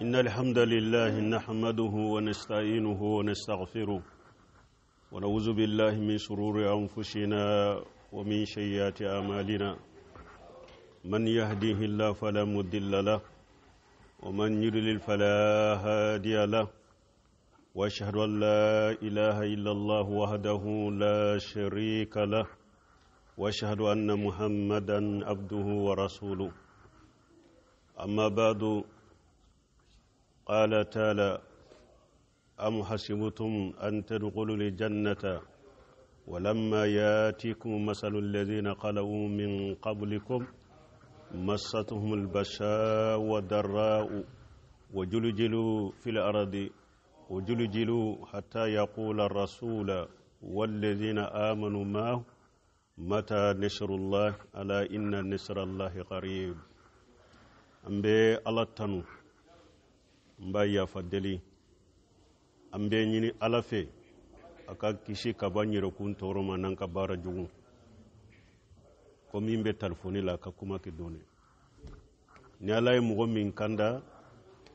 إن الحمد لله نحمده ونستعينه ونستغفره ونعوذ بالله من شرور أنفسنا ومن سيئات أعمالنا. من يهديه الله فلا مضل له ومن يضلل فلا هادي له. وأشهد أن لا إله إلا الله وحده لا شريك له وأشهد أن محمدا عبده ورسوله. أما بعد، قال تعالى: أم حسبتم أن تدخلوا الجنة ولما ياتكم مثل الذين خلوا من قبلكم مستهم البأساء والضراء وجلجلوا في الأرض وجلجلوا حتى يقول الرسول والذين آمنوا معه متى نصر الله ألا إن نصر الله قريب. An bɛ Ala tanu, n b'a yafa deli, an bɛ ɲini Ala fɛ a ka kisi ka bɔ an yɛrɛkun tɔɔrɔ ma n'an ka baara jugu. Ko min bɛ telefɔni la, ka kuma kɛ dɔɔni. Ni Ala ye mɔgɔ min kanda,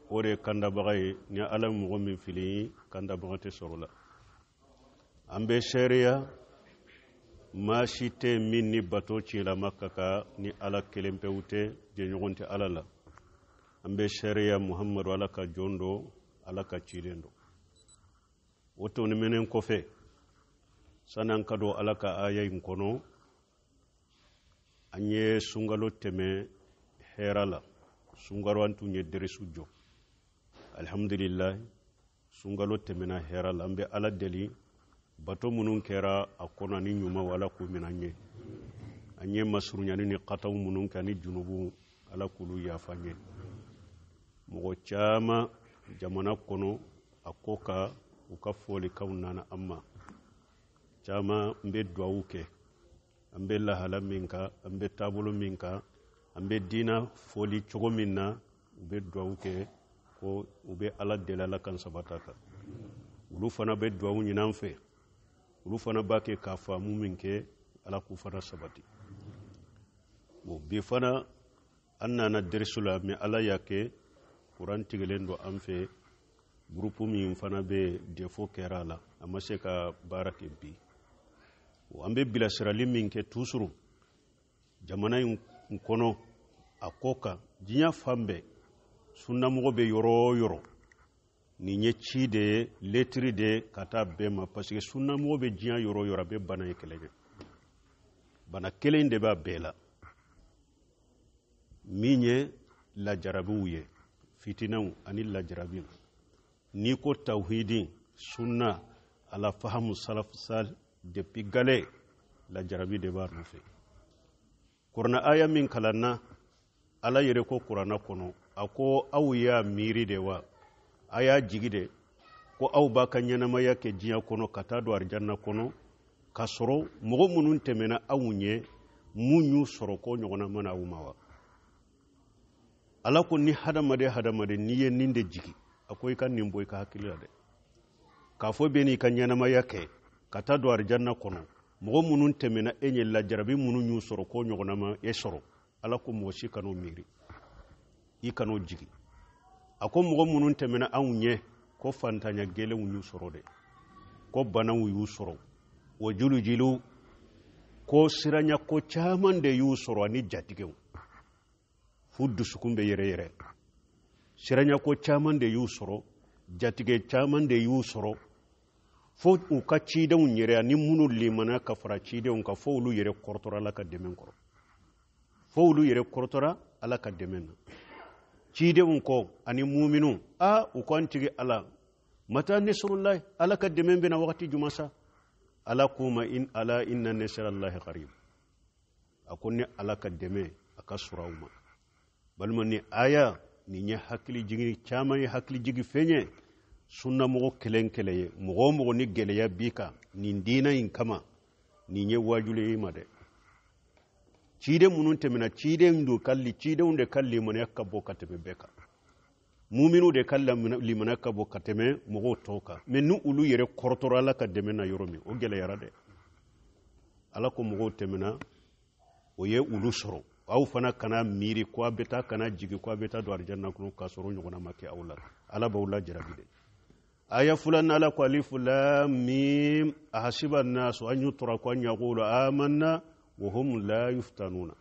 o de ye kandabaga ye. Ni Ala ye mɔgɔ min fili, kandabaga tɛ sɔrɔ la. An bɛ seereya maa si tɛ min ni bato cɛlama ka kan ni Ala kelen pewu tɛ, jɛɲɔgɔn tɛ Ala la. An bɛ seereya Muhamadu Ala ka jɔn don, Ala ka ciden don. O tɔnimɛnen kɔfɛ, sani an ka don Ala ka aya in kɔnɔ, an ye sunkalo tɛmɛ hɛrɛ la. Sunkalo an tun ye derisu jɔ, alihamudulilayi, sunkalo tɛmɛna hɛrɛ la. An bɛ Ala deli, bato minnu kɛra a kɔnɔ ani ɲumanw, Ala k'u minɛ an ye. An ye masurunyani ni kataw minnu kɛ ani junubu, Ala k'olu yafa an ye. Mɔgɔ caman jamana kɔnɔ a ko ka u ka folikanw nana an ma caman. N bɛ duwawu kɛ. An bɛ lahala min kan, an bɛ taabolo min kan, an bɛ diina foli cogo min na, u bɛ duwawu kɛ ko u bɛ Ala deli, Ala kan sabata kan. Olu fana bɛ duwawu ɲini an fɛ. Olu fana b'a kɛ k'a faamu min kɛ, Ala k'u fana sabati. Bon, bi fana an nana derisu la, mɛ Ala y'a kɛ kuran tigɛlen don an fɛ. Gurupu min fana bɛ défaut kɛra a la, a ma se ka baara kɛ bi. An bɛ bilasirali min kɛ toujours jamana in kɔnɔ, a ko kan diɲɛ fan bɛɛ, sunnamɔgɔ bɛ yɔrɔ o yɔrɔ, nin ye ci de ye, letiri de ye ka taa bɛɛ ma, parce que sunnamɔgɔ bɛ diɲɛ yɔrɔ o yɔrɔ, a bɛ bana ye kɛlɛ kɛ. Bana kelen de b'a bɛɛ la, min ye lajarabiw ye, fitinɛw ani lajarabiw. N'i ko tawhidi, sunna ala fahamu salaf sal, depuis gale lajarabi de b'a nɔfɛ. Kuranna aya min kalanna, Ala yɛrɛ ko kuranna kɔnɔ, a ko: aw y'a miiri de wa, a y'a jigi de ko aw b'a ka ɲɛnamaya kɛ diɲɛ kɔnɔ ka taa don arijanna kɔnɔ, k'a sɔrɔ mɔgɔ minnu tɛmɛna aw ɲɛ, mun y'u sɔrɔ, ko ɲɔgɔnna mana aw ma wa? Ala ko ni hadamaden hadamaden, n'i ye nin de jigi, a ko i ka nin bɔ i ka hakili la dɛ, k'a fɔ bɛ n'i ka ɲɛnamaya kɛ ka taa don arijanna kɔnɔ, mɔgɔ minnu tɛmɛna e ɲɛ, lajarabi minnu y'u sɔrɔ, ko ɲɔgɔnna ma e sɔrɔ. Ala ko mɔgɔ si kan'o miiri, i kan'o jigi. A ko mɔgɔ minnu tɛmɛna anw ɲɛ, ko fantanya gɛlɛnw y'u sɔrɔ dɛ, ko banaw y'u sɔrɔ, o julujilu, ko siranya ko caman de y'u sɔrɔ ani jatigɛw, f'u dusukun bɛ yɛrɛ yɛrɛ. Siranya ko caman de y'u sɔrɔ, jatigɛ caman de y'u sɔrɔ, fo u ka cidenw yɛrɛ ani minnu limana ka fara cidenw kan, fo olu yɛrɛ kɔrɔtɔra Ala ka dɛmɛ kɔrɔ, fo olu yɛrɛ kɔrɔtɔra Ala ka dɛmɛ na cidenw kɔ ani muminu. A u ko: an tigi Ala, mata nisrullahi, Ala ka dɛmɛ bɛna wagati juma sa? Ala k'u ma: in ala inna nisrallahi qarib. A ko ni Ala ka dɛmɛ a ka sɔrɔ aw ma. Balima, ni aya nin ye hakili jigi caman ye, hakili jigi fɛn ye sunnamɔgɔ kelen kelen ye. Mɔgɔ o mɔgɔ ni gɛlɛya b'i kan nin diinɛ in kama, nin ye wajuli ye ma dɛ. Ciden minnu tɛmɛna, ciden don ka cidenw de ka limaniya ka bɔ ka tɛmɛ bɛɛ kan, muminu de ka limaniya ka bɔ ka tɛmɛ mɔgɔw tɔw kan. Mɛ ni olu yɛrɛ kɔrɔtɔrɔ Ala ka dɛmɛ na yɔrɔ min, o gɛlɛyara dɛ. Ala ko mɔgɔw tɛmɛna, o ye olu sɔrɔ. Aw fana kana miiri ko a bɛ taa kana jigin ko a bɛ taa don arijanna kɔnɔ k'a sɔrɔ o ɲɔgɔnna ma kɛ aw la. Ala b'aw lajarabi de. Aya filanan, Ala ko alifu lam mim ahasiba nasu an yutraku an yaqulu amanna wa hum la yuftanuna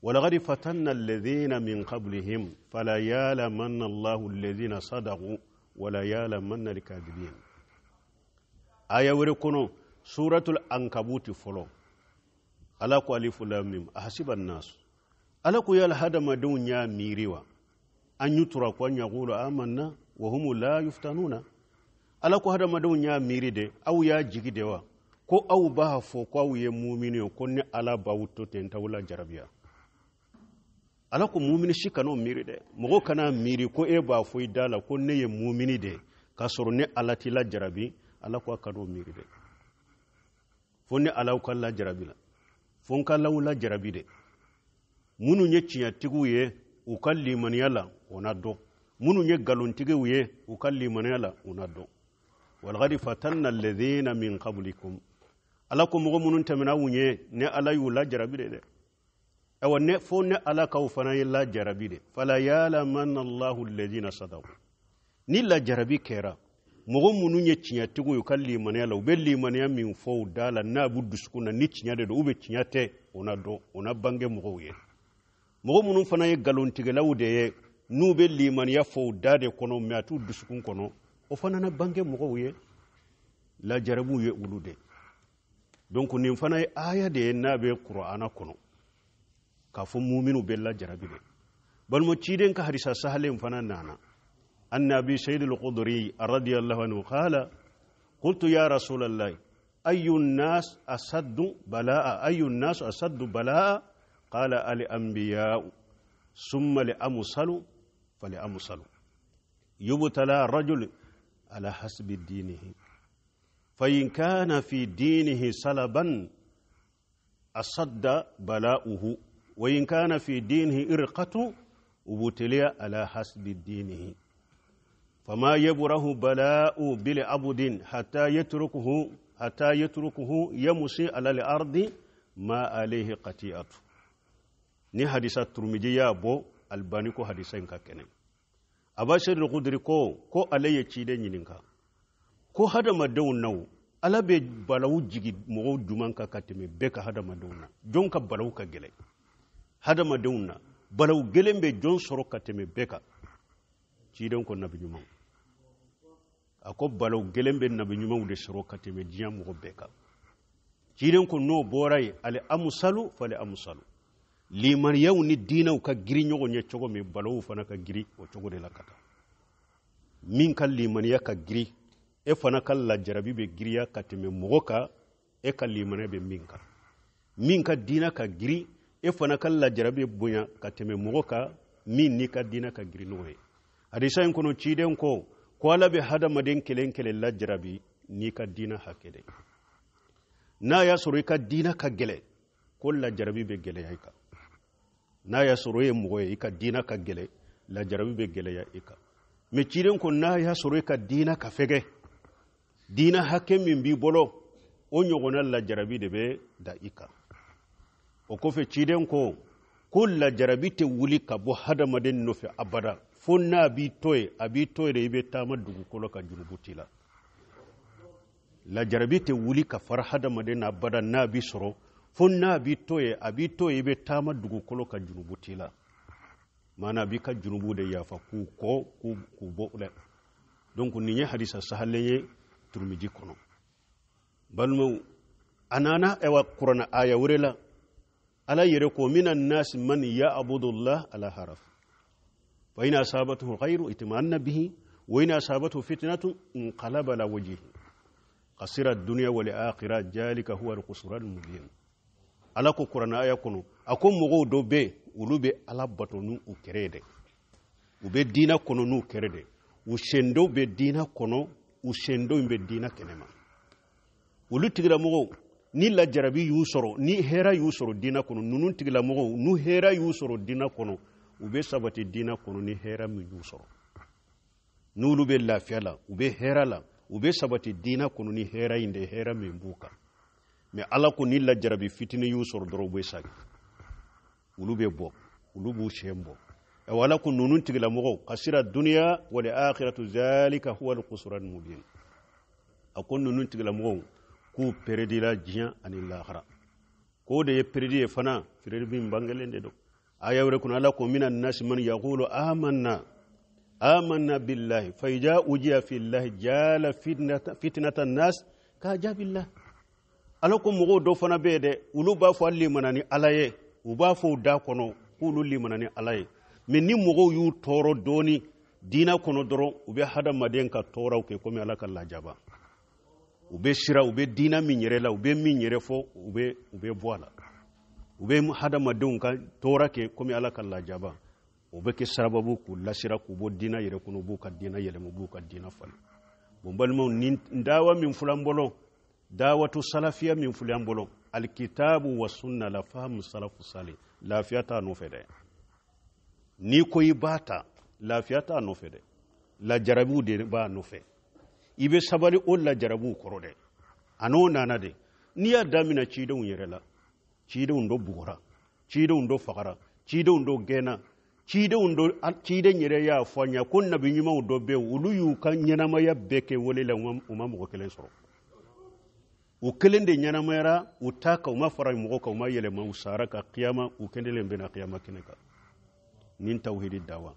walaqad fatanna alladhina min qablihim fala ya'lamanna Allahu alladhina sadaqu wala ya'lamanna al-kadhibin. Aya wɛrɛ kɔnɔ, suratul ankabuti fɔlɔ, Ala ko alifu lam mim ahasiba nasu, Ala ko yala hadamadenw y'a miiri wa an yutraku an yaqulu amanna wa hum la yuftanuna. Ala ko hadamadenw y'a miiri de, aw y'a jigi de wa ko aw b'a fɔ ko aw ye mumini ye, ko ni Ala b'aw to ten t'aw lajarabiya. Ala ko mumini si kan'o miiri dɛ. Mɔgɔ kana miiri ko e b'a fɔ i da la ko ne ye mumini de k'a sɔrɔ ni Ala t'i lajarabi. Ala ko a kan'o miiri dɛ, fo ni Ala ka lajarabi la, fo n ka l'aw lajarabi de. Minnu ye tiɲɛtigiw ye u ka limaniya la, o na dɔn. Minnu ye nkalontigiw ye u ka limaniya la, o na dɔn. Walaqad fatanna alladhina min qablikum, Ala ko mɔgɔ minnu tɛmɛna aw ɲɛ, ne Ala y'u lajarabi de dɛ. Ayiwa, ne fo ne Ala k'aw fana ye lajarabi de. Fala ya'lamanna Allahu alladhina sadaqu. Ni lajarabi kɛra mɔgɔ minnu ye tiɲɛtigiw ye u ka limaniya la, u bɛ limaniya min fɔ u da la n'a b'u dusukun na, ni tiɲɛ de don ou bien tiɲɛ tɛ, o na dɔn, o na bange mɔgɔw ye. Mɔgɔ minnu fana ye nkalontigɛlaw de ye, n'u bɛ limaniya fɔ u da de kɔnɔ mɛ a t'u dusukun kɔnɔ, o fana na bange mɔgɔw ye. Lajarabiw ye olu de. Donc nin fana ye aya de ye n'a bɛ Kur'ana kɔnɔ k'a fɔ muminu bɛ lajarabi de. Balima, ciden ka hadisa sahalen fana nana. An Abi Sayyid al-Khudri radiyallahu anhu qala qultu ya Rasulallah ayu nas asaddu balaa, ayu nas asaddu balaa? Qala al anbiya summa li amsalu fali amsalu yubtala rajul ala hasbi dinihi fa in kana fi dinihi salaban asadda bala'uhu wa in kana fi dinihi irqatu ubutiliya ala hasbi dinihi fama yabrahu bala'u bil abudin hatta yatrukuhu yamusi ala al-ardi ma alayhi qati'atu. Ni hadisa Turmiji y'a bɔ, Albani ko hadisa in ka kɛnɛ. Aba Sayyid al-Khudri ko ale ye ciden ɲininka ko hadamadenw naw, Ala bɛ balawu jigi mɔgɔw juman kan ka tɛmɛ bɛɛ ka hadamadenw na, jɔn ka balawu ka gɛlɛn hadamadenw na? Balawu gɛlɛn bɛ jɔn sɔrɔ ka tɛmɛ bɛɛ kan? Ciden ko nabi ɲumanw. A ko balawu gɛlɛn bɛ nabi ɲumanw de sɔrɔ ka tɛmɛ diɲɛ mɔgɔ bɛɛ kan. Ciden ko n'o bɔra yen, ale amusalu fale amusalu, limaniyaw ni diinɛw ka girin ɲɔgɔn ye cogo min, balawu fana ka girin o cogo de la ka taa. Min ka limaniya ka girin, e fana ka lajarabi bɛ giriya ka tɛmɛ mɔgɔ kan e ka limaniya bɛ min kan. Min ka diinɛ ka girin, e fana ka lajarabi bɛ bonya ka tɛmɛ mɔgɔ kan min n'i ka diinɛ ka girin n'o ye. Hadisa in kɔnɔ, ciden ko Ala bɛ hadamaden kelen kelen lajarabi n'i ka diinɛ hakɛ de. N'a y'a sɔrɔ i ka diinɛ ka gɛlɛn, ko lajarabi bɛ gɛlɛya i kan. N'a y'a sɔrɔ e ye mɔgɔ ye, i ka diinɛ ka gɛlɛn, lajarabi bɛ gɛlɛya i kan. Mɛ ciden ko n'a y'a sɔrɔ i ka diinɛ ka fɛgɛ, diinɛ hakɛ min b'i bolo, o ɲɔgɔnna lajarabi de bɛ da i kan. O kɔfɛ, ciden ko lajarabi tɛ wuli ka bɔ hadamaden nɔfɛ abada, fo n'a b'i to yen, a b'i to yen de, i bɛ taama dugukolo kan, jurubu t'i la. Lajarabi tɛ wuli ka fara hadamaden na abada n'a b'i sɔrɔ, fo n'a b'i to yen, a b'i to yen, i bɛ taama dugukolo kan, jurubu t'i la. Maana a b'i ka jurubu de yafa k'u kɔ k'u bɔ dɛ. Donc nin ye hadisa sahalen ye Turumiji kɔnɔ. Balimaw, a nana ɛwa Kurana aya wɛrɛ la, Ala yɛrɛ ko minan nasi man ya'budullah ala haraf fa in asabatuhu khairu itma'anna bihi wa in asabatuhu fitnatun inqalaba ala wajhihi khasira ad-dunya wal akhirah jalika huwa al-khusran al-mubin. Ala ko Kurana aya kɔnɔ, a ko mɔgɔw dɔ bɛ, olu bɛ Ala bato n'u kɛrɛ de, u bɛ diinɛ kɔnɔ n'u kɛrɛ de, u sen dɔw bɛ diinɛ kɔnɔ, u sen dɔw bɛ diinɛ kɛnɛma. Olu tigilamɔgɔw, ni lajarabi y'u sɔrɔ, ni hɛrɛ y'u sɔrɔ diinɛ kɔnɔ, ninnu tigilamɔgɔw, n'u hɛrɛ y'u sɔrɔ diinɛ kɔnɔ, u bɛ sabati diinɛ kɔnɔ ni hɛrɛ min y'u sɔrɔ. N'olu bɛ lafiya la, u bɛ hɛrɛ la, u bɛ sabati diinɛ kɔnɔ ni hɛrɛ in de, hɛrɛ min b'u kan. Mɛ Ala ko ni lajarabi fitinin y'u sɔrɔ dɔrɔn, u bɛ segin. Olu bɛ bɔ, olu b'u sen bɔ. Wala ko ninnu tigilamɔgɔw kasira duniya wal akhiratu zalika huwa al-khusran mubin. A ko ninnu tigilamɔgɔw k'u peredila diɲɛ ani lahara, k'o de ye peredi ye fana, peredi min bangelen de don. Aya wɛrɛ kɔnɔ, Ala ko mina nasi man yaqulu amanna amanna billahi fa idza ujiya fillahi jala fitnata nas ka jabillah. Ala ko mɔgɔw dɔ fana bɛ yen dɛ, olu b'a fɔ limana ni Ala ye, u b'a fɔ u da kɔnɔ k'olu limana ni Ala ye, mɛ ni mɔgɔw y'u tɔɔrɔ dɔɔni diinɛ kɔnɔ dɔrɔn, u bɛ hadamaden ka tɔɔrɔw kɛ komi Ala ka lajaba. U bɛ sira, u bɛ diinɛ min yɛrɛ la, u bɛ min yɛrɛ fɔ, u bɛ bɔ a la. U bɛ hadamadenw ka tɔɔrɔ kɛ komi Ala ka lajaba. O bɛ kɛ sababu k'u lasira k'u bɔ diinɛ yɛrɛ kɔnɔ, u b'u ka diinɛ yɛlɛma, u b'u ka diinɛ falen. Bon, balimaw, ni dawa min filɛ an bolo, dawatu salafiya min filɛ an bolo, alikitabu wa sunna la fahamu salafu sali, lafiya t'a nɔfɛ dɛ. N'i ko i b'a ta, lafiya t'a nɔfɛ dɛ, lajarabiw de b'a nɔfɛ. I bɛ sabali o lajarabiw kɔrɔ dɛ. A n'o nana de, n'i y'a daminɛ cidenw yɛrɛ la, cidenw dɔ bugɔra, cidenw dɔ fagara, cidenw dɔ gɛnna, cidenw dɔ, ciden yɛrɛ y'a fɔ an ye ko nabi ɲumanw dɔ bɛ yen, olu y'u ka ɲɛnamaya bɛɛ kɛ wele la, u ma mɔgɔ kelen sɔrɔ. U kelen de ɲɛnamayara u ta kan, u ma fara mɔgɔ kan, u ma yɛlɛma, u sara ka kiyama, u kɛnɛlen bɛna kiyama kɛnɛ kan. Nin tawhidi dawa,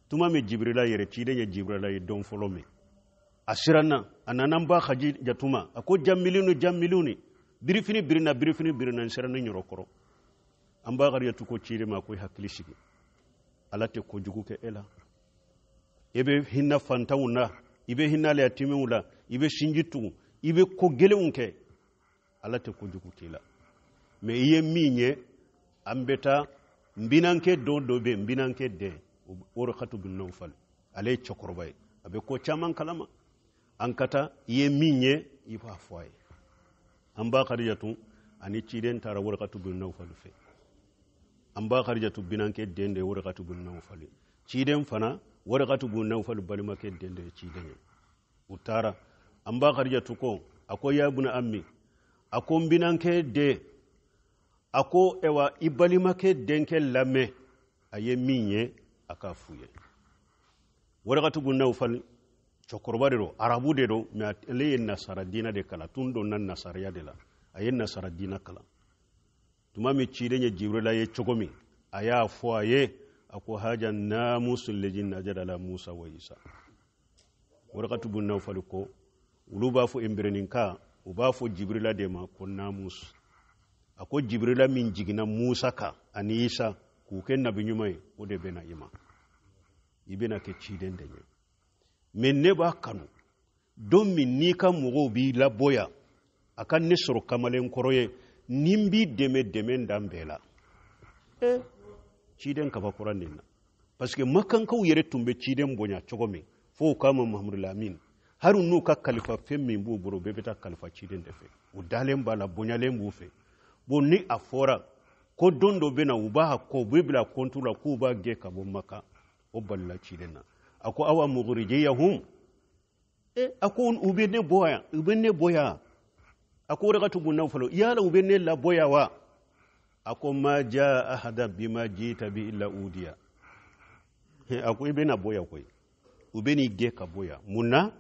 tuma min Jibirila yɛrɛ, ciden ye Jibirila ye don fɔlɔ min, a siranna, a nana n ba Khadijatu ma, a ko jammiluni jammiluni, birifini birina, birifini birina, n siranna n yɔrɔ kɔrɔ. An ba Khadijatu ko ciden ma ko i hakili sigi, Ala tɛ kojugu kɛ e la, e bɛ hinɛ fantanw na, i bɛ hinɛ yatimɛw la, i bɛ sinji tugu, i bɛ ko gɛlɛnw kɛ, Ala tɛ kojugu k'i la. Mɛ i ye min ye, an bɛ taa n binankɛ dɔ dɔ bɛ yen, n binankɛ den Warakatu bin Nawfal, ale ye cɛkɔrɔba ye, a bɛ ko caman kalama, an ka taa, i ye min ye, i b'a fɔ a ye. An ba Khadijatu ani ciden taara Warakatu bin Nawfal fɛ. An ba Khadijatu binankɛ den de ye Warakatu bin Nawfal. Ciden fana, Warakatu bin Nawfal balimakɛ den de ye ciden ye. U taara, an ba Khadijatu ko, a ko ya buna ammi, a ko n binankɛ den, a ko ewa i balimakɛ denkɛ lamɛn, a ye min ye, a k'a f'u ye. Warakatu bin Nawfal cɛkɔrɔba de don, arabu de don, mɛ ale ye nasara diinɛ de kalan, tun donna nasaraya de la, a ye nasara diinɛ kalan. Tuma min ciden ye Jibrila ye cogo min, a y'a fɔ a ye, a ko haja namusu leji najadala Musa wa Isa. Warakatu bin Nawfal ko olu b'a fɔ embereninka, u b'a fɔ Jibrila de ma ko namus. A ko Jibrila min jiginna Musa kan ani Isa k'u kɛ nabi ɲuman ye, o de bɛna i ma, i bɛna kɛ ciden de ye. Mɛ ne b'a kanu, don min n'i ka mɔgɔw b'i labɔ yan, a ka ne sɔrɔ kamalen kɔrɔ ye ni n b'i dɛmɛ, dɛmɛ dan bɛɛ la. E ciden kabakura nin na, parce que makankaw yɛrɛ tun bɛ ciden bonya cogo min, fo u k'a ma Mahamadu Lamin, hali n'u ka kalifa fɛn min b'u bolo, bɛɛ bɛ taa kalifa ciden de fɛ, u dalen b'a la, bonyalen b'u fɛ. Bon, ni a fɔra ko don dɔ bɛ na, u b'a kɔ, u bɛ bila kɔntu la k'u b'a gɛn ka bɔ Maka, o balila ciden na. A ko awa mukhrijiyahum, e a ko u bɛ ne bɔ yan, u bɛ ne bɔ yan. A ko Warakatu bun Nawfal, yala u bɛ ne labɔ yan wa? A ko ma jaa ahada bima jita bi illa udiya. A ko i bɛna bɔ yan koyi, u bɛ n'i gɛn ka bɔ yan. Mun na?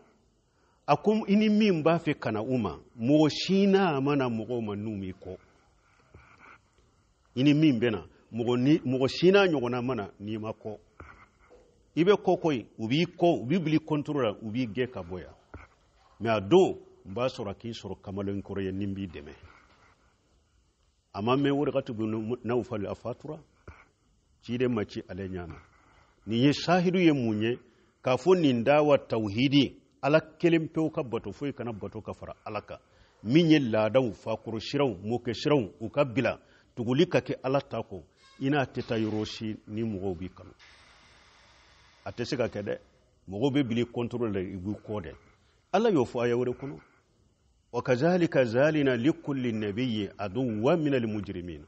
A ko i ni min b'a fɛ ka na u ma, mɔgɔ si n'a mana mɔgɔw ma n'u m'i kɔ. I ni min bɛ na, mɔgɔ ni mɔgɔ si n'a ɲɔgɔnna mana n'i ma kɔ. I bɛ kɔ koyi, u b'i kɔ, u b'i bila kɔntoro la, u b'i gɛn ka bɔ yan. Mɛ a don n b'a sɔrɔ k'i sɔrɔ kamalen kɔrɔ ye ni n b'i dɛmɛ. A ma mɛn, Warakatu bin Nawfal a fatura, ciden ma ci ale ɲana. Nin ye sahidu ye mun ye? K'a fɔ nin dawa tawhidi, Ala kelen pewu ka bato, foyi kana bato ka fara Ala kan, min ye laadaw, fakɔrɔ siraw, mɔkɛ siraw, u ka bila tuguli ka kɛ Ala ta kɔ. I n'a tɛ taa yɔrɔ si ni mɔgɔw b'i kanu, a tɛ se ka kɛ dɛ. Mɔgɔw bɛ bili kɔntoro la, i b'i kɔ dɛ. Ala y'o fɔ aya wɛrɛ kɔnɔ: wa kazalika zalina likulli nabiyyi aduwwan min almujrimin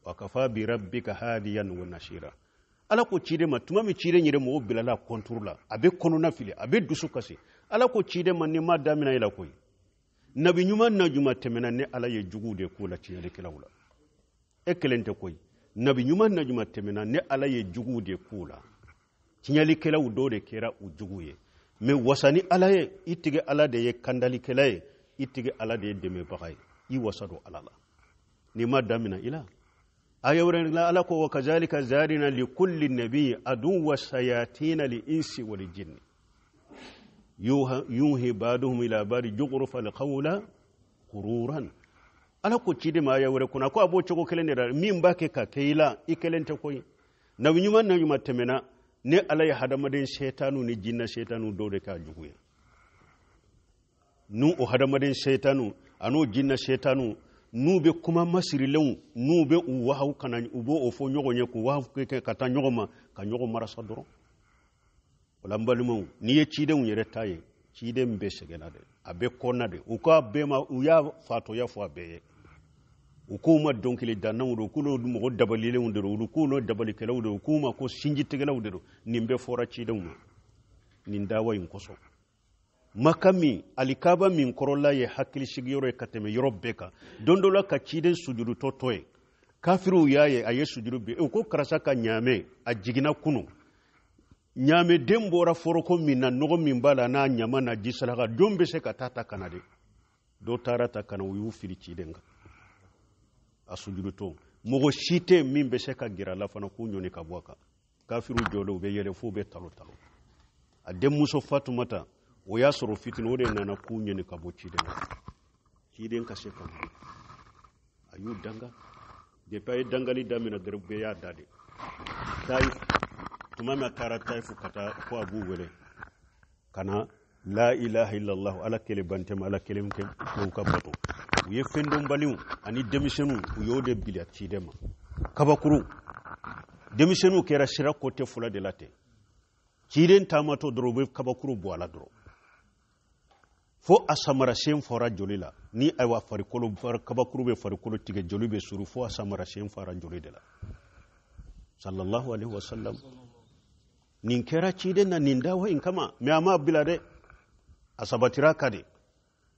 wa kafa bi rabbika hadiyan wa nasira. Ala ko ciden ma, tuma min ciden yɛrɛ mɔgɔw bilala kɔntoro la, a bɛ kɔnɔna fili, a bɛ dusu kasi, Ala ko ciden ma, ni ma damina i la koyi, nabi ɲuman na ɲuman tɛmɛna, ni Ala ye juguw de k'o la tiɲɛlikɛlaw la, e kelen tɛ koyi. Nabi ɲuman na ɲuman tɛmɛna, ne Ala ye juguw de k'u la, tiɲɛlikɛlaw dɔw de kɛra u jugu ye. Mais wasa ni Ala ye, i tigi Ala de ye kandalikɛla ye, i tigi Ala de ye dɛmɛbaga ye, i wasa don Ala la. N'i ma damina i la, aya wɛrɛ la Ala ko wa kazalika zarina li kulli nabiyyin aduwwa sayatina li insi wal jinni yuhi ba'duhum ila ba'di jughrufa al-qawla ghururan. Ala ko ciden ma aya wɛrɛ kɔnɔ ko a b'o cogo kelen de la, min b'a kɛ ka kɛ i la, i kelen tɛ koyi. Nabi ɲuman na ɲuman tɛmɛna, ne Ala ye hadamaden setanu ni jinna setanu dɔw de k'a jugu ye. N'u o hadamaden setanu an'o jinna setanu n'u bɛ kuma masirilenw, n'u bɛ u wahaw ka na, u b'o fɔ ɲɔgɔn ye, k'u wahaw kɛ ka taa ɲɔgɔn ma, ka ɲɔgɔn marasa dɔrɔn. O la n balimaw, n'i ye cidenw yɛrɛ ta ye, ciden bɛɛ sɛgɛnna dɛ, a bɛ kɔnna de. U k'a bɛɛ ma, u y'a fatɔya fɔ a bɛɛ ye. U k'u ma dɔnkili dannaw don, k'olu mɔgɔ dabalilenw de don, olu k'olu dabalikɛlaw de don, u k'u ma ko sinjitigɛlaw de don. Nin bɛɛ fɔra cidenw ma nin dawa in kosɔn. Maka min, alikaba min kɔrɔla ye hakili sigiyɔrɔ ye ka tɛmɛ yɔrɔ bɛɛ kan, don dɔ la ka ciden sujudutɔ to ye, kafiriw y'a ye a ye sujudu bin, u ko karisa ka ɲaamɛ a jiginna kunu, ɲaamɛden bɔra foroko min na, nɔgɔ min b'a la n'a ɲama n'a ji saraka, don bɛ se ka taa ta ka na de. Dɔ taara ta ka na, u y'u fili ciden kan a sujudutɔ. Mɔgɔ si tɛ min bɛ se ka gɛrɛ a la fana k'u ɲɔni ka bɔ a kan. Kafiriw jɔlen, u bɛ yɛlɛ f'u bɛ talo talo. A denmuso Fatumata, o y'a sɔrɔ fitini, o de nana k'u ɲini ka bɔ ciden kan, ciden ka se ka wuli. A y'u danga, depuis a ye dangali daminɛ dɔrɔn bɛɛ y'a da de. Taif, tuma min a taara Taifu ka taa ko a b'u wele ka na la ilaha illallah, Ala kelen ban tɛ, Ala kelen kɛ u ka bato. U ye fɛn dɔnbaliw ani denmisɛnninw, u y'o de bila ciden ma. Kabakuru, denmisɛnninw kɛra sira côté fila de la ten. Ciden taamatɔ dɔrɔn, u bɛ kabakuru bɔ a la dɔrɔn, fo a samara sen fɔra joli la. Ni ayiwa farikolo, kabakuru bɛ farikolo tigɛ, joli bɛ suru, fo a samara sen fara joli de la. Sallallahu alaihi wasallam. Nin kɛra ciden na nin dawa in kama, mais a ma bila dɛ, a sabatira ka de.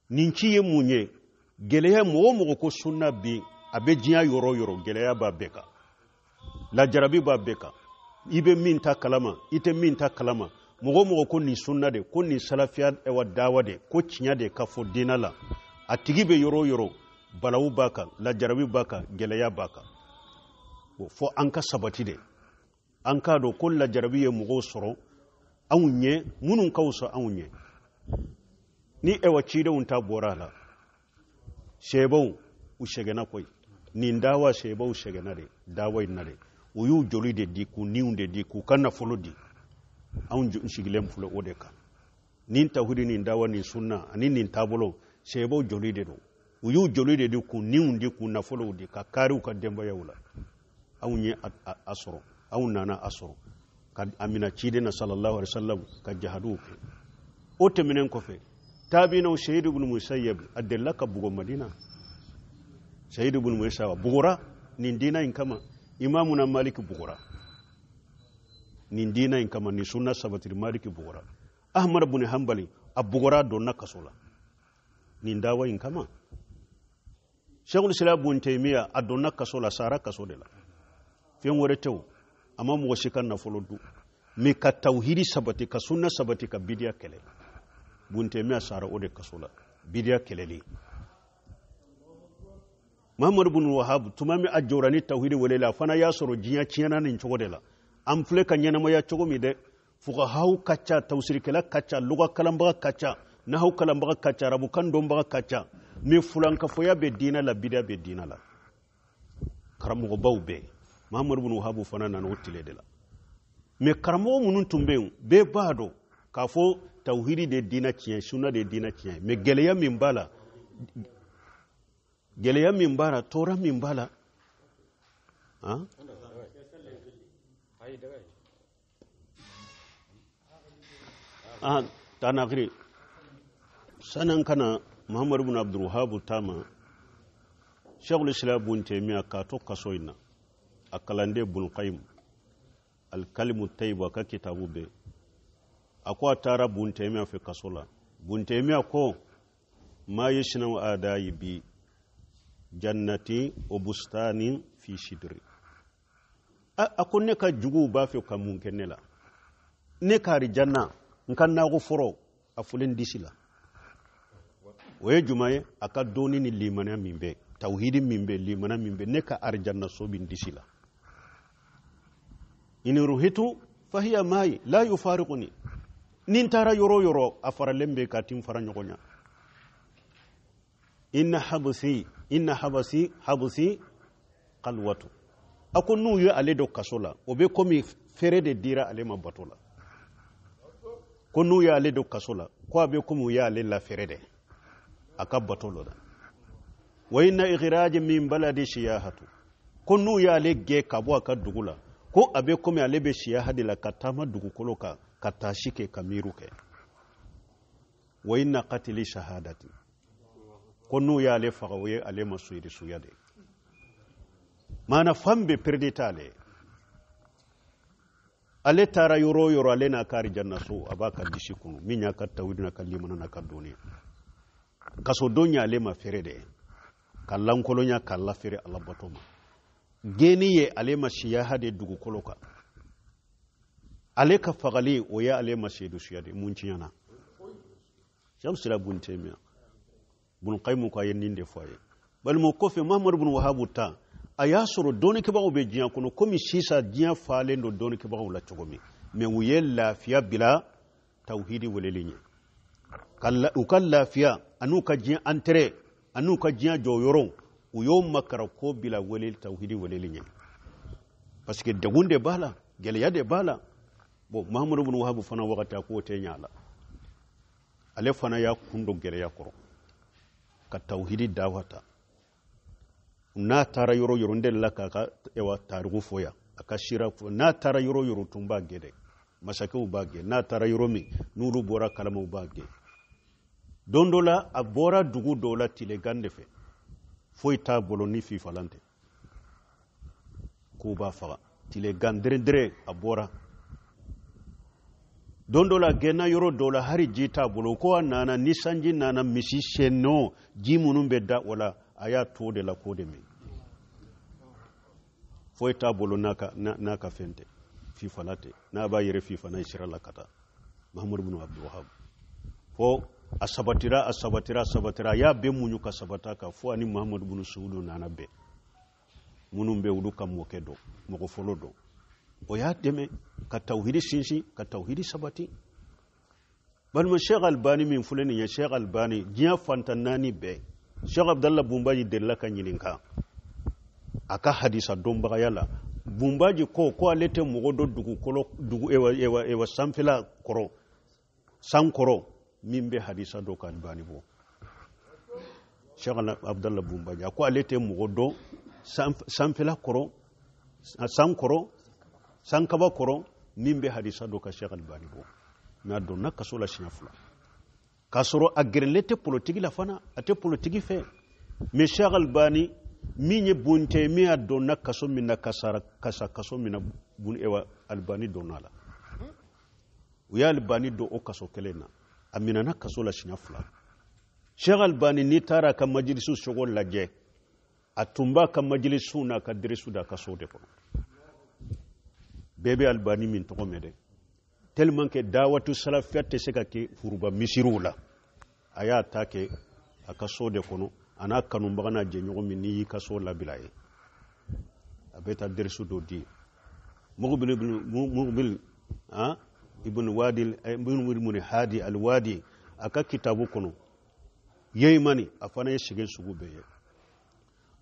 Nin ci ye mun ye? Gɛlɛya, mɔgɔ o mɔgɔ ko sunna bi, a bɛ diɲɛ yɔrɔ o yɔrɔ, gɛlɛya b'a bɛɛ kan, lajarabi b'a bɛɛ kan. I bɛ min ta kalama, i tɛ min ta kalama. Mɔgɔ o mɔgɔ ko nin sunna de, ko nin salafiya ɛwa dawa de, ko tiɲɛ de ka fɔ diinɛ la, a tigi bɛ yɔrɔ o yɔrɔ, balawu b'a kan, lajarabi b'a kan, gɛlɛya b'a kan. Fo an ka sabati de, an k'a dɔn ko lajarabi ye mɔgɔw sɔrɔ anw ɲɛ, minnu ka fisa anw ɲɛ. Ni ɛwa cidenw ta bɔra a la, sɛbɛnw u sɛgɛnna koyi. Nin dawa sɛbɛnw sɛgɛnna de, dawa in na de. U y'u joli de di, k'u niw de di, k'u ka nafolo di. Anw sigilen filɛ o de kan. Nin tawhidi, nin dawa, nin sunna ani nin taabolo, sɛbɛnw joli de don. U y'u joli de di, k'u niw di, k'u nafolow di, ka kari u ka denbayaw la. Anw ye a sɔrɔ, anw nana a sɔrɔ ka a mina ciden na sallallahu alaihi wasallam, ka jahaduw kɛ. O tɛmɛnen kɔfɛ, taabinaw Sayyid ibn Musayyab a delila ka bugɔ Madina. Sayyid ibn Musayyab bugɔra nin diina in kama. Imamuna Malik bugɔra nin diina in kama, nin sunna sabatiri Malik bugɔra. Ahmad ibn Hanbali a bugɔra, donna kaso la nin dawa in kama. Sheikhul Islam ibn Taymiyyah a donna kaso la, sara kaso de la. Fɛn wɛrɛ tɛ o, a ma mɔgɔ si ka nafolo dun, mais ka tawhidi sabati, ka sunna sabati, ka bidiya kɛlɛ. Ibn Taymiyyah sara o de kaso la, bidiya kɛlɛli. Muhammad ibn Wahhab tuma min a jɔra ni tawhidi wele la, a fana y'a sɔrɔ diɲɛ tiɲɛna nin cogo de la. An filɛ ka ɲɛnamaya cogo min dɛ, fuqahaw ka ca, tawsirikɛla ka ca, luga kalanbaga ka ca, nahaw kalanbaga ka ca, arabukan dɔnbaga ka ca, mais fulankafoya bɛ diinɛ la, bidiya bɛ diinɛ la, karamɔgɔbaw bɛ yen. Muhammad ibn Wahhab fana nana o tile de la. Mais karamɔgɔ minnu tun bɛ yen, bɛɛ b'a dɔn k'a fɔ tawhidi de diinɛ tiɲɛ, sunna de diinɛ tiɲɛ, mais gɛlɛya min b'a la, gɛlɛya min b'a la, tɔɔrɔ min b'a la, han? Tanakiri sanan kana Muhammad ibn Abdul Wahhab tama, Sheikhul Islam ibn Taymiyyah k'a to kaso in na, a kalanden Ibn Qayyim al-Kalimu Tayyib a ka kitabu bɛ, a ko a taara Ibn Taymiyyah fɛ kaso la. Ibn Taymiyyah ko ma yasna'u adayi bi jannati wa bustani fi shidri. A ko ne ka juguw b'a fɛ ka mun kɛ ne la? Ne ka arijanna, n ka nago fɔrɔ a fulen disi la. O ye juma ye? A ka dɔnni ni limaniya min bɛ, tawhidi min bɛ, limaniya min bɛ, ne ka arijanna so bɛ n disi la. In ruhitu fahiya mayi la yufariquni. Ni n taara yɔrɔ o yɔrɔ, a faralen bɛ ka ti n fara ɲɔgɔn ɲa. Inna habsi, inna habasi, habsi kalwatu. A ko n'u ye ale don kaso la, o bɛ komi fere de dira ale ma bato la. Ko n'u ye ale don kaso la, ko a bɛ komi u y'ale lafere de a ka bato la. Wa inna ikhraji min baladi siyahatu. Ko n'u y'ale gɛn ka bɔ a ka dugu la, ko a bɛ komi ale bɛ siyaha de la, ka taama dugukolo kan, ka taasi kɛ, ka miiriw kɛ. Wa inna qatili shahadati. Ko n'u y'ale faga, o ye ale ma suyiri suya de. Maana fan bɛɛ peredi t'ale ye. Ale taara yɔrɔ o yɔrɔ, ale n'a ka arijanna so a b'a ka disi kɔnɔ, min y'a ka tawhidi n'a ka limana n'a ka dɔnni. Kaso don y'ale ma feere de ye, ka lankolonya, ka lafeere ala bato ma. Gɛnni ye ale ma siyaha de dugukolo kan. Ale ka fagali, o ye ale ma seedusuya de. Mun tiɲɛna? Shamsira bun Taymiya, Bun Qayyim ko a ye nin de fɔ a ye. Balima, kɔfɛ Muhammadu bun Wahabu ta, a y'a sɔrɔ dɔnnikɛbagaw bɛ diɲɛ kɔnɔ komi sisan diɲɛ falen don dɔnnikɛbagaw la cogo min, mɛ u ye lafiya bila tawhidi weleli ɲɛ. U ka lafiya an'u ka diɲɛ intérêt an'u ka diɲɛ jɔyɔrɔw, u y'o makara ko bila wele tawhidi weleli ɲɛ, parce que degun de b'a la, gɛlɛya de b'a la. Bon, Muhammadu bun Wahabu fana wagati, a k'o tɛ ɲɛ a la. Ale fana y'a kun don gɛlɛya kɔrɔ ka tawhidi dawa ta. N'a taara yɔrɔ yɔrɔ, n delila k'a ka ewa tariku fɔ yan, a ka sira fɔ. N'a taara yɔrɔ yɔrɔ, tun b'a gɛn dɛ, masakɛw b'a gɛn. N'a taara yɔrɔ min, n'olu bɔra kalamaw b'a gɛn. Don dɔ la, a bɔra dugu dɔw la tilegan de fɛ, foyi t'a bolo ni fifalan tɛ, k'u b'a faga. Tilegan dere a bɔra. Don dɔ la, gɛnna yɔrɔ dɔw la, hali ji t'a bolo. Ko a nana ni sanji nana, misi sɛnɔ ji minnu bɛ da o la, a y'a to de la k'o de min. Foyi t'a bolo n'a ka n'a ka fɛn tɛ, fifala tɛ, n'a b'a yɛrɛ fifa n'a ye sira la ka taa. Mahamadu bin Abdul Wahab, fo a sabatira, a sabatira, a sabatira, a y'a bɛɛ muɲu ka sabata kan, fo ani Mahamadu bin Suwudu nana bɛn, minnu bɛ olu ka mɔkɛ dɔn, mɔgɔ fɔlɔ dɔn. O y'a dɛmɛ ka tawhidi sinsin, ka tawhidi sabati. Balima, Sheikh Albani min filɛ nin ye, Sheikh Albani, diɲɛ fantan naani bɛɛ, Sheikh Abdallah Bunbaji delila ka ɲininka a ka hadisa dɔnbagaya la. Bunbaji ko ko ale tɛ mɔgɔ dɔ dugukolo dugu ewa ewa ewa sanfɛla kɔrɔ, san kɔrɔ, min bɛ hadisa dɔ ka Albani bɔ. Sheikh Abdallah Bunbaji a ko ale tɛ mɔgɔ dɔn sanfɛla kɔrɔ, san kɔrɔ, sankaba kɔrɔ, min bɛ hadisa dɔ ka Sheikh Albani bɔ. Mɛ a donna kaso la siɲɛ fila, k'a sɔrɔ a gɛrɛlen tɛ politiki la fana, a tɛ politiki fɛ. Mɛ Sheikh Albani min ye bonte min, a donna kaso min na, kasara kasa kaso min na, bun ewa Albani donna la, u ye Albani don o kaso kelen na. A minɛna kaso la siɲɛ fila. Sheikh Albani, n'i taara a ka majilisiw sogo lajɛ, a tun b'a ka majilisiw n'a ka derisu da a ka so de kɔnɔ. Bɛɛ bɛ Albani min tɔgɔ mɛn dɛ, tellement que dawatu salafiya tɛ se ka kɛ furuba misiriw la, a y'a ta kɛ a ka so de kɔnɔ. A n'a kanubaga n'a jɛɲɔgɔn min, n'i y'i ka so labila ye, a bɛ taa derisu dɔ di. Muqbil ibn Wadi, ibn Hadi al-Wadi, a ka kitabu kɔnɔ Yemani, a fana ye sɛgɛn sugu bɛɛ ye.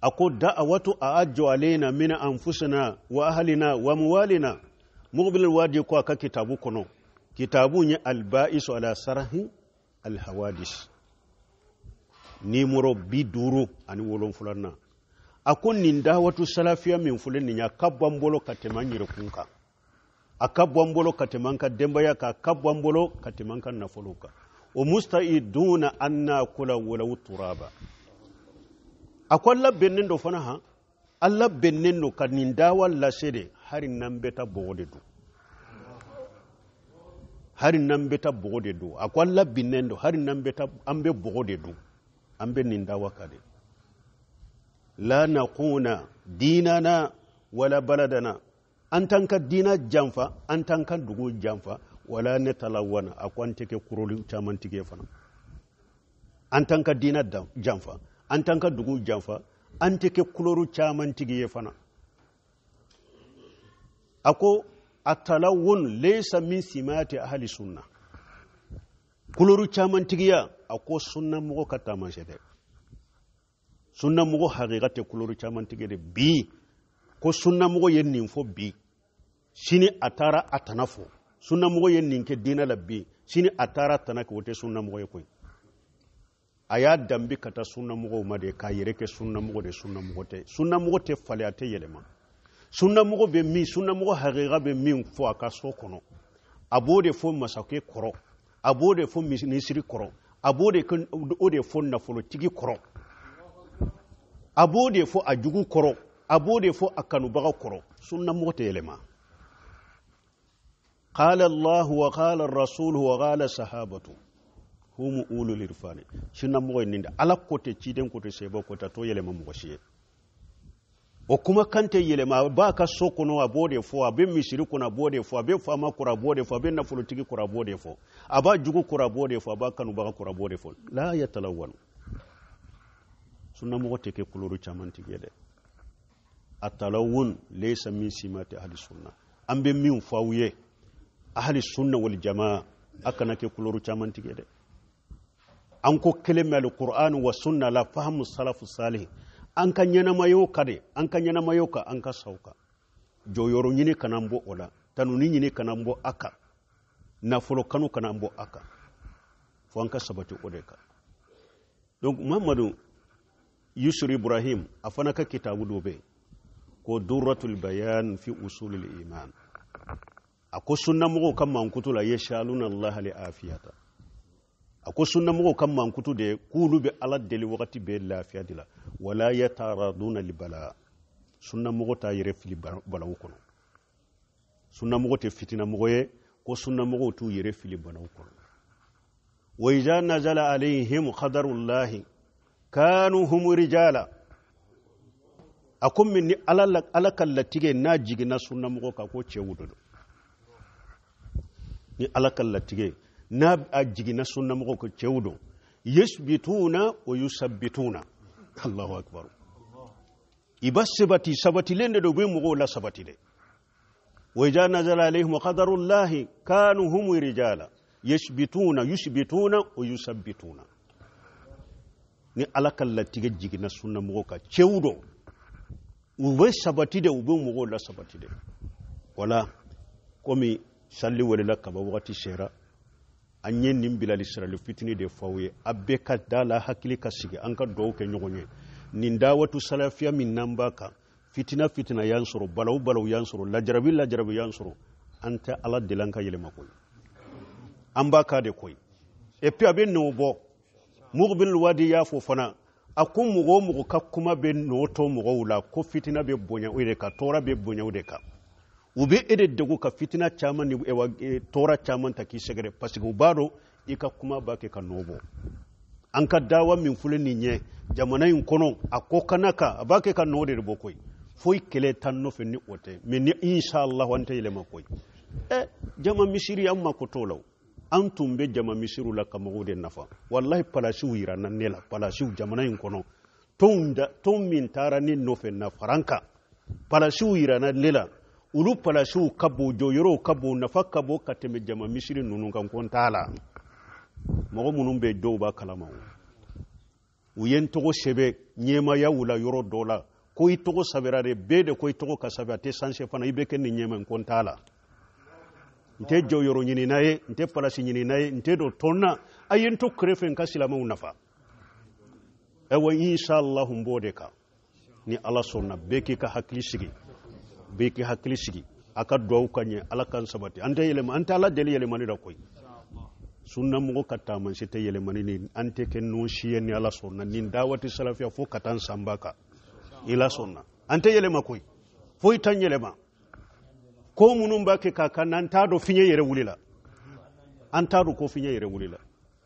A ko da'awatu a'ajju alaina min anfusina wa ahlina wa amwalina. Muqbil Wadi ko a ka kitabu kɔnɔ, kitabu ye Alba'isu ala sarahi alhawadis, nimoro 57 na, a ko nin dawatu salafiya min filɛ nin ye, a ka bɔ an bolo ka tɛmɛ an yɛrɛkun kan, a ka bɔ an bolo ka tɛmɛ an ka denbaya kan, a ka bɔ an bolo ka tɛmɛ an ka nafolo kan. O musta'iduna an nakula walau turaba. A ko an labɛnnen don fana, han, an labɛnnen don ka nin dawa lase de, hali n'an bɛ taa bɔgɔ de dun, hali n'an bɛ taa bɔgɔ de dun. A ko an labɛnnen don, hali n'an bɛ taa an bɛ bɔgɔ de dun, an bɛ nin dawa kan de. La naquna dinana wala baladana. An t'an ka diina janfa, an t'an ka dugu janfa. Wala natalawana, a ko an tɛ kɛ kuroli caman tigi ye fana. An t'an ka diina janfa, an t'an ka dugu janfa, an tɛ kɛ kuloru caman tigi ye fana. A ko atalawun laysa min simati ahli sunna. Kuloru caman tigiya, a ko sunna mɔgɔ ka taamasiyɛn tɛ. Sunna mɔgɔ hakika tɛ kuloru caman tigi de. Bi ko sunna mɔgɔ ye nin fɔ bi, sini a taara a tana fɔ. Sunna mɔgɔ ye nin kɛ diinɛ la bi, sini a taara a tana kɛ, o tɛ sunna mɔgɔ ye koyi. A y'a danbe ka taa sunna mɔgɔw ma de, k'a yɛrɛ kɛ sunna mɔgɔ de. Sunna mɔgɔ tɛ, sunna mɔgɔ tɛ falen, a tɛ yɛlɛma. Sunna mɔgɔ bɛ min, sunna mɔgɔ hakika bɛ min fɔ a ka so kɔnɔ, a b'o de fɔ masakɛ kɔrɔ, a b'o de fɔ minisiri kɔrɔ, a b'o de kɛ, o de fɔ nafolotigi kɔrɔ, a b'o de fɔ a jugu kɔrɔ, a b'o de fɔ a kanubaga kɔrɔ. Sunna mɔgɔ tɛ yɛlɛma. Qala Allahu wa qala rasuluhu wa qala sahabatu hum ulul irfani. Sunna mɔgɔ ye nin de, Ala ko tɛ, ciden ko tɛ, sɛbɛ ko tɛ, a t'o yɛlɛma mɔgɔ si ye. O kuma kan tɛ yɛlɛma. A b'a ka so kɔnɔ, a b'o de fɔ, a bɛ misiri kɔnɔ, a b'o de fɔ, a bɛ faama kɔrɔ, a b'o de fɔ, a bɛ nafolotigi kɔrɔ, a b'o de fɔ, a b'a jugu kɔrɔ, a b'o de fɔ, a b'a kanubaga kɔrɔ, a b'o de fɔ. La yatalawwanu. Sunna mɔgɔ tɛ kɛ kuloro caman tigi ye dɛ. Atalawun laysa min simati ahli sunna. An bɛ min fɔ aw ye, ahli sunna wal jamaa, a kana kɛ kuloro caman tigi ye dɛ. An ko kelen bɛ alquran wa sunna la fahamu salafu salih. An ka ɲɛnamayaw ka de, an ka ɲɛnamayaw ka, an ka saw kan. Jɔyɔrɔ ɲini kana an bɔ o la, tanuni ɲini kana an bɔ a kan, nafolo kanu kana an bɔ a kan, fo an ka sabati o de kan. Donc Muhammadu Yusuf Ibrahim, a fana ka kitabu dɔ bɛ yen ko Durratul Bayan fi usulil iman. A ko sunnamɔgɔw ka mankutu la, yashaluna Allah li afiyata. A ko sunnamɔgɔw ka mankutu de k'olu bɛ Ala deli wagati bɛɛ lafiya de la. Wala yataraduna li bala. Sunnamɔgɔ t'a yɛrɛ fili balawu kɔnɔ. Sunnamɔgɔ tɛ fitinamɔgɔ ye, ko sunnamɔgɔw t'u yɛrɛ fili balawu kɔnɔ. Wa iza nazala alayhim qadarullahi kanu hum rijala. A ko min ni Ala ka latigɛ n'a jiginna sunnamɔgɔ kan, ko cɛw de don. Ni Ala ka latigɛ n'a a jiginna sunnamɔgɔ kan, cɛw don. Yasbituna wa yusabbituna. Allahu akbar. I ba sabati, sabatilen de don, u bɛ mɔgɔw la sabati dɛ. Wa iza nazala alayhim qadarullahi kanu hum rijala. Yasbituna, yusbituna wa yusabbituna. Ni Ala ka latigɛ jiginna sunnamɔgɔ kan, cɛw don, u bɛ sabati de, u bɛ mɔgɔw la sabati de. Wala komi sali welela kaba wagati sera, an ye nin bilali sirali fitini de fɔ aw ye. A bɛɛ ka da la, hakili ka sigi, an ka dugawu kɛ ɲɔgɔn ye. Nin dawatu salafiya min n'an b'a kan, fitina fitina y'an sɔrɔ, balawu balawu y'an sɔrɔ, lajarabi lajarabi y'an sɔrɔ, an tɛ Ala deli an ka yɛlɛma koyi, an b'a kan de koyi. Et puis a bɛ nɔ bɔ. Muqbil Wadi y'a fɔ fana, a ko mɔgɔ o mɔgɔ ka kuma bɛ nɔ to mɔgɔw la, ko fitina bɛ bonya o de kan, tɔɔrɔ bɛ bonya o de kan. U bɛ e de degun ka fitina caman ni tɔɔrɔ caman ta k'i sɛgɛrɛ, parce que u b'a dɔn i ka kuma b'a kɛ ka nɔ bɔ. An ka dawa min filɛ nin ye jamana in kɔnɔ, a ko kana kan, a b'a kɛ ka nɔ de bɔ koyi. Foyi kɛlɛ t'an nɔfɛ ni o tɛ, mais ni inshallah an tɛ yɛlɛma koyi. Jama misiri an mako t'o la o. An tun bɛ jama misiriw la ka mɔgɔw de nafa. Walahi palasiw yira na ne la, palasiw jamana in kɔnɔ, tɔn min taara ne nɔfɛ na faranka, palasiw yira na ne la. Olu palasiw ka bon, jɔyɔrɔw ka bon, nafa ka bon ka tɛmɛ jama misiri ninnu kan, ko n t'a la. Mɔgɔ minnu bɛ dɔw b'a kalama o. U ye n tɔgɔ sɛbɛn ɲɛmayaw la yɔrɔ dɔ la, ko i tɔgɔ sɛbɛnra de, bɛɛ de ko i tɔgɔ ka sɛbɛn, a tɛ sanse fana, i bɛ kɛ nin ɲɛma, ko n t'a la. N tɛ jɔyɔrɔ ɲinina ye, n tɛ palasi ɲinina ye, n tɛ don tɔn na, a ye n to kɛrɛfɛ n ka silamɛw nafa. Ayiwa, inshallah n b'o de kan. Ni Ala sɔnna, bɛɛ k'i ka hakili sigi, bɛɛ k'i hakili sigi, a ka duwawu ka ɲɛ, Ala k'an sabati. An tɛ yɛlɛma, an tɛ Ala deli yɛlɛmani la koyi. Sunna mɔgɔ ka taamasiyɛn tɛ yɛlɛmani ni, an tɛ kɛ nɔn si ye ni Ala sɔnna. Nin dawati salafiya fo ka taa n sanba kan, ni Ala sɔnna, an tɛ yɛlɛma koyi, foyi t'an yɛlɛma. Ko minnu b'a kɛ k'a kan, an t'a dɔn fiɲɛ yɛrɛ wulila, an t'a dɔn ko fiɲɛ yɛrɛ wulila.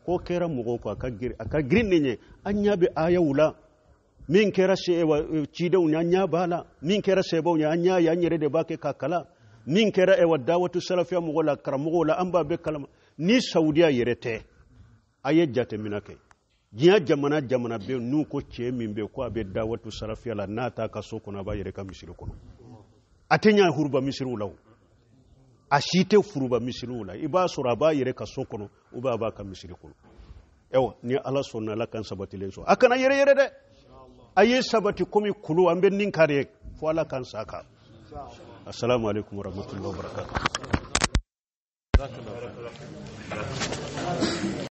Ko kɛra mɔgɔw kɔ, a ka girin nin ye. An ɲɛ bɛ ayaw la, min kɛra cidenw ye, an ɲɛ b'a la, min kɛra sɛbɛnw ye, an ɲ'a ye, an yɛrɛ de b'a kɛ k'a kalan. Min kɛra ɛwa dawatu salafiya mɔgɔ la, karamɔgɔw la, an b'a bɛɛ kalama. Ni Saudiya yɛrɛ tɛ, a ye jateminɛ kɛ. Diɲɛ jamana jamana bɛ n'u ko cɛ min bɛ ko a bɛ dawatu salafiya la, n'a t'a ka so kɔnɔ, a b'a yɛrɛ ka misiri kɔnɔ. A tɛ ɲa huruba misiriw la o. A si tɛ furuba misiriw la. I b'a sɔrɔ a b'a yɛrɛ ka so kɔnɔ, ou bien a b'a ka misiri kɔnɔ. Ɛwa, ni Ala sɔnna, Ala kan sabatilen sɔn. A kana yɛrɛ yɛrɛ dɛ. A ye sabati komi kulu, an bɛ nin kari fo Ala kan sa kan. Assalamu alaikum warahmatullahi wabarakatuh.